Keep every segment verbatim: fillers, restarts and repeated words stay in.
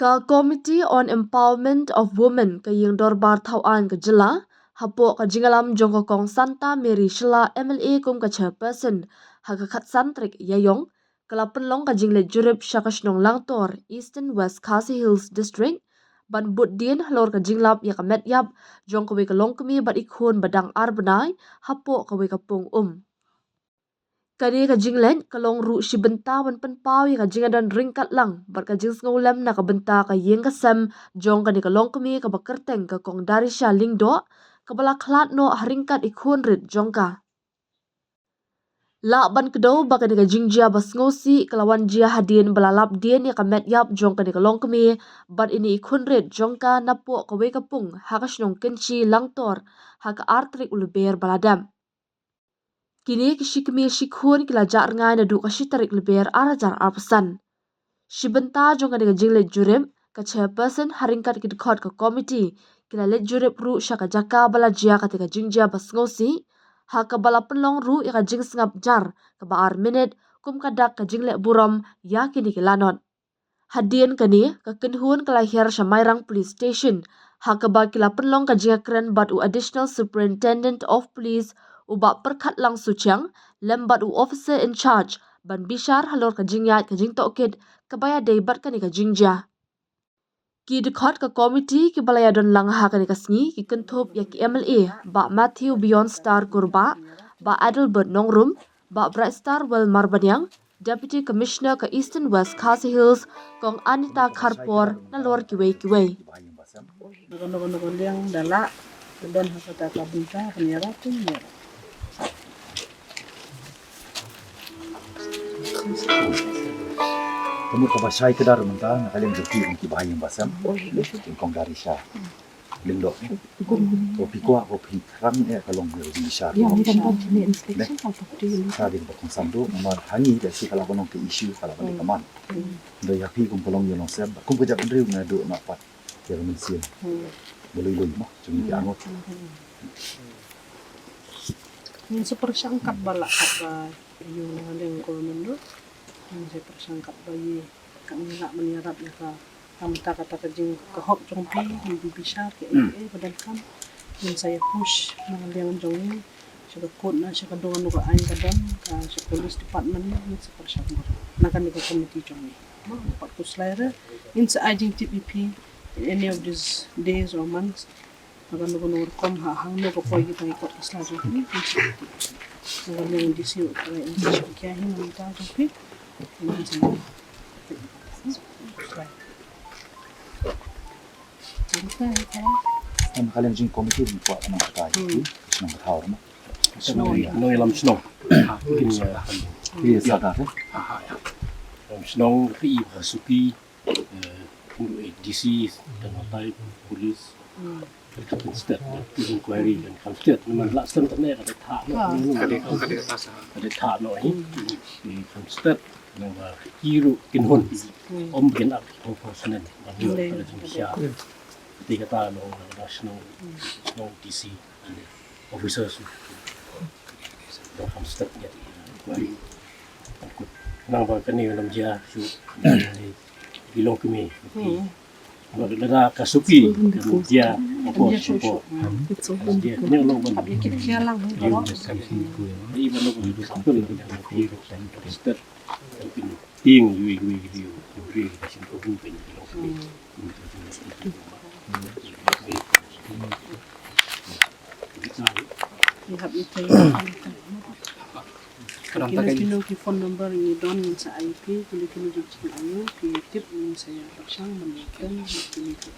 Ka Committee on Empowerment of Women ka ïing dorbar thaw aiñ ka jylla, hapoh ka jingïalam jong ka Kong Santa Mary Shylla M L A kum ka chairperson, ha ka khatsan tarik Ïaïong, ka la pynlong ka jingleit jurip sha ka shnong Langtor, Eastern West Khasi Hills District, ban bud dien halor ka jinglap ïa ka met ïap jong kawei ka longkmie bad i khun ba dang ar bnai, hapoh kawei ka pung um. Kane ka jingleit ka long ruh shi bynta ban pynpaw ïa ka jingïadon ryngkat lang bad ka jingsngewlem na ka bynta ka ïing ka sem jong kane ka longkmie kaba kyrteng ka Kong Darisha Lyngdoh, kaba la khlad noh ha ryngkat i khun rit jong ka. Lah ban kdew ba kane ka jingjia ba sngewsih ka la wan jia hadien ba la lap dien ïa ka met ïap jong kane ka longkmie bad ine i khun rit jong ka napoh kawei ka pung ha ka shnong Kynshi Langtor, ha ka ar tarik u Lber ba la dep. Kine ki shi kmie shi khun ki la jah rngai naduh ka shi tarik Lber ar hajar arphew san. Shi bynta jong kane ka jingleit jurip, ka chairperson ha ryngkat ki dkhot ka committee ki la leit jurip ruh sha ka jaka ba la jia kata ka jingjia ba sngewsih, ha kaba la pynlong ruh ïa ka jingsngap jar kaba ar minit kum ka dak ka jingleh burom ïa kine ki lanot. Hadien kane, ka kynhun ka la hiar sha Mairang Police Station, ha kaba ki la pynlong ka jingïakren bad u Additional Superintendent of Police, u Bah Pyrkhatlang Suchiang, lem bad u Officer in Charge, ban bishar halor ka jingïaid ka jingtohkit kaba ïadei bad kane ka jingjia. Ki dkhot ka committee kiba la ïadon lang ha kane ka sngi ki kynthup ïa ki M L A, Bah Matthew Beyond Star Kurbah, Bah Adelbert Nongrum, Bah Brightstar Well Marbaniang, Deputy Commissioner ka Eastern West Khasi Hills, Kong Anita Kharpor, nalor kiwei kiwei. Naka naka naka liang da lah, ka don ha kata ka bynta, ka niara tu niara. Ka mut kaba shai kdar mynta, na ka liang jyrki ong kiba ïing ba sem. Ïing Kong Darisha Lyngdoh. Ko phi kwah, ko phi thrang eh ka long ïa ka jingshai. Ïa, ni kan ban jingïa inspection ka property. Sa dei ba kongsan tu, namar hangi da shi ka la ban long ka issue, ka la ban long ka man. Da ïa phi kum ka long ïa long sem, kum ka jaitbynriew naduh na pat ïa ka mynsiem. Ba lui lui mo, jong ki angot. Ngin sa pyrshang katba lah katba ïa u nongïalam government ruh. Ngin sa pyrshang katba ïa ka ngi lah ban ïarap ïa ka, ka mynta kata ka jing ka hok jong phi, ngin bishar ki ei ei ba donkam. Ngin sa ïa push na ka liang jong ngi sha ka court, na sha ka dong, na ka aiñ ka don, ka sha police department, ngin sa pyrshang na kane ka committee jong ngi. Pat khuslai re ngin sa ai jingtip ïa phi in any of these days or months. Nakan nakan rukom ha hangno ka poi kita i kot ka sla jong phi. Nakan yang D C u trai in sa kia hi mynta jong phi. Kam kalen jing committee ni kwah nang kata hi. Nang kata orang. Shnong, nong ïalam shnong. Kin ïa, kin ïa sadar, eh? Ïalam shnong, ki i ha suki, eh, D C, dan hotai, police. Kan stet, inquiry kan stet, naman la stem tane ka de tha no, ka de tha no, eh. Kan stet, nang ba kiru kin hon. Om kin ap ho ho senen. Ba dio ka de shen. Ti kata no, na shnong, shnong D C. Officers. Kam step ïa. Nang ba kane ka nam jia shu. Ki long kmie. Ba lada ka suki, kam jia, of course, of course. Kam jia, ni long ban. Ni ban long ban step. Ting yu yu yu yu. Ki hap ïa ki, kino kino ki phone number ngi don, ngin sa ai phi, kino kino ki jingaiu phi tip, ngin sa ïa pyrshang ban ïa kren, kino kino,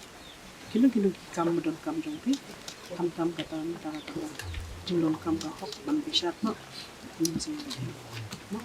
kino kino ki kam ba donkam jong phi. Khamtam kata, kata kata ka jingdonkam ka hok ban bishar noh. Ngin sa ïa, noh.